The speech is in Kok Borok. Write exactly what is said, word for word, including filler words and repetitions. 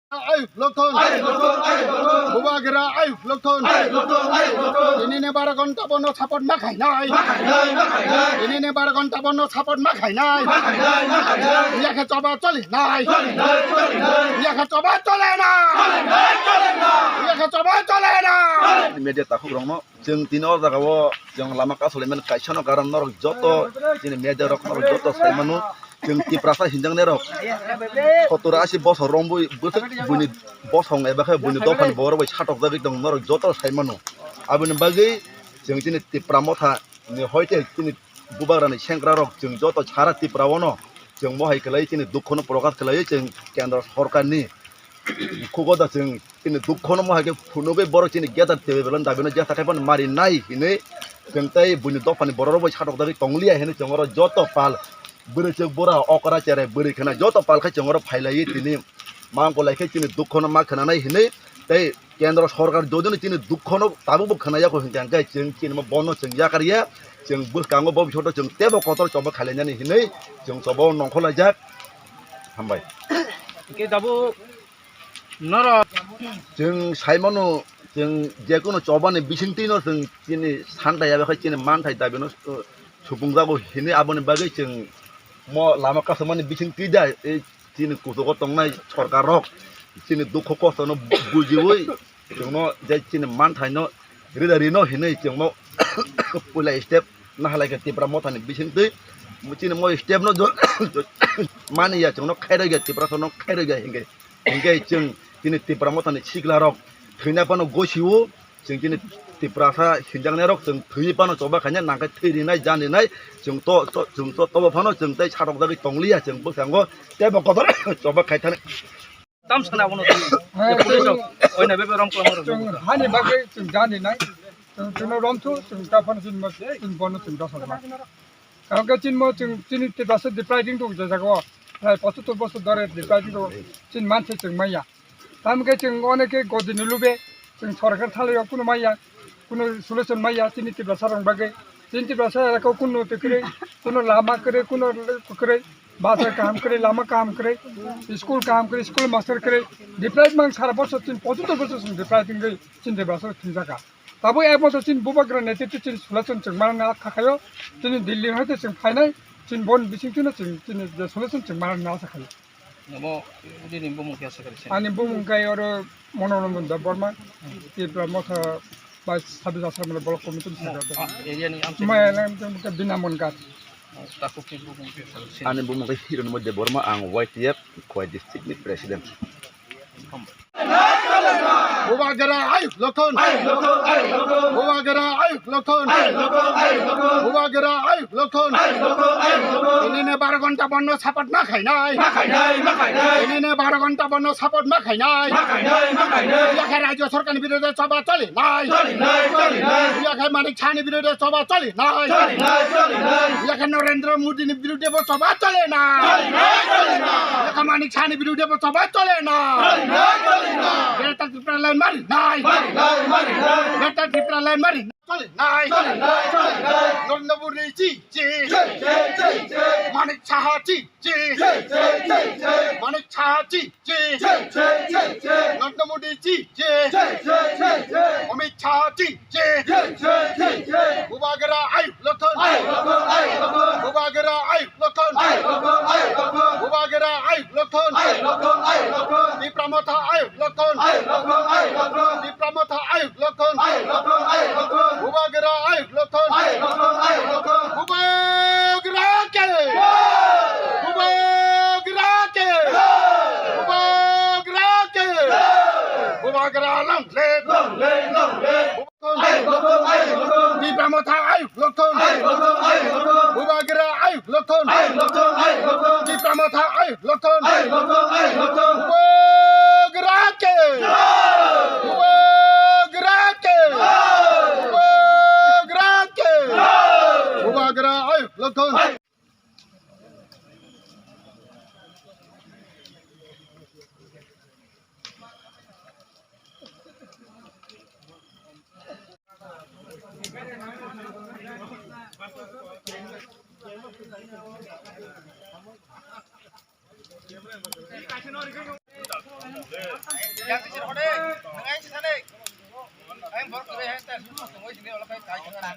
Ayuk Lokthon. Bubagra Ayuk Lokthon. Tini ni bar ghonta bono support ma khainai. Tini ni bar ghonta bono support ma khainai. Yakhe choba choli nai. Yakhe choba chole na. Yakhe choba chole na. Media takhuk rokno. Chwng tini o jaga o chwng lama kasolaiman kaisa no karon norok joto chini media rok norok joto sai mano. Chwng Tiprasa hinjaknai rok sottor asi bosor romwi bwswk buini bosong eba khe buini dophani borok bai satokjagwi tong norok joto sai mano. Aboni bagwi chwng chini Tipra Motha ni hoite chini bubagrani sengkra rok chwng joto sara Tipra o no chwng mohai kwlai chini dukho no prokash kwlai chwng kendro sorkar ni Khugo da chwng chini dukhono mo hai khe phunugwi borok chini geta tebebelon dabino jesa khai phano mari nai hinwi chwng tei buini dophani borok rok bai satok dagwi tong liya hinwi chwng oro joto pal bwrwi chwk bura okra cherai bwrwi khna joto pal khai chwng oro phai laiwi tini mangko lai khe chini dukhono ma khna nai hinwi tei kendro sorkar jodino chini dukhono tabukbo khna yakho hinkhe hinkhe chwng chini mo bono chwng yakar ya chwng bwskango bo bisoto chwng tebo kotor choba khai lainani hinwi chwng choba o nongkhor laijak. Hambai. Hingke tabuk norok. Chwng sai mano, chwng jekunu chobani bisingtwino chwng chini santai abo khe chini manthai dabino, uh, supungjago hinwi aboni bagwi chwng mo lama kasumani bisingtwi da, eh, chini kuchugo tongnai sorkar rok chini dukhu kostono bujiwi chwngno je chini manthaino rida rino hinwi chwngno puila step nahalai khe Tipra Mothani bisingtwi chini mo stepno jo-, jo-, mani ya chwngno khairokya Tiprasano khairokya hinkhe. Hinkhe chwng chini Tipra Mothani siklarok thwina phano gosio, chwng chini Tiprasa hinjaknairok chwng thwi phano choba khaina nangkhe thwi rinai, jan rinai, chwng to, to, chwng to, tobo phano chwng tei satok jagwi tongliya, chwng bwskango teibo kotor choba khai thani. Tam sana abono twi. Police rok oina bebe rom kwlangma rok. Chwng hani bagwi chwng jan rinai, chwng chwngno romthu, chwng ta phano chwng bono chwng dosa. Karon khe chini mo chwng chini Tiprasa depriving tongo je jaga o. Prai pochattor bosor dhore depriving tongo. Chini manthai chwng manya. Tamo khe chwng onek khe godi ni lube. Chwng sorkar thalai o kunu manya. Kunu solution manya chini Tiprasa rok bagwi. Chini Tiprasa elaka o kunu twi kwrwi. Kunu lama kwrwi, kunu kwrwi. Bazar kaham kwrwi, lama kaham kwrwi. School kaham kwrwi, school master kwrwi. Deprive mang sara bosor chini pochattor bosor chwng deprive wngwi chini Tiprasa rok thwngjakha. Tabuk ek bosor chini bubagra netrito chini solution chwng manna kha khaio, chini Delhi hoite chwng phainai, chini bon bisingtwino chwng chini je solution chwng manna asa khaio. Namo nini bumung khe asa kari chini? Ani bumung khe oro Monoranjan Debbarma, Tipra Motha bai Sabis Asar Mela Block Committee ni secretary. Area ni amchai. Maya lang jang ke Bina Mongat. Takhuk ni bumung khe asa kari chini? Ani bumung khe Hiranmoy Debbarma, ang Y T F Khowai district ni president. Bubagra Ayuk Lokthon. Bubagra Ayuk Lokthon. Bubagra Ayuk Lokthon. Tini ni bar ghonta bono support ma khainai. Tini ni bar ghonta bono support ma khainai. Yakhe rajyo sorkar ni biruddhe choba choli nai. Yakhe Manik Saha ni biruddhe choba choli nai. Yakhe Narendra Modi ni biruddhe bo choba choli nai. Yakhe Manik Saha ni biruddhe bo choba choli nai. Greater Tipraland mari nai. Greater Tipraland mari nai. Choli nai. Narendra Modi ji ji. Manik Saha ji ji. Manik Saha ji ji. Narendra Modi ji ji. Amit Shah ji ji. Bubagra Ayuk Lokthon. Bubagra Ayuk Lokthon. Bubagra Ayuk Lokthon. Tipra Motha Ayuk Lokthon. Tipra Motha Ayuk Lokthon. Bubagra Ayuk Lokthon. Bubagra ke. Bubagra ke. Bubagra ke. Bubagra long live. Tipra Motha Ayuk Lokthon. Bubagra Ayuk Lokthon. Tipra Motha Ayuk Lokthon. Bubagra ke. Bubagra ke. Bubagra ke. Bubagra Ayuk Lokthon. Yang sisir hode, nang yang sisane. Ayang borok tuwe hai ta, sungguh sungguh sini ola kai kai.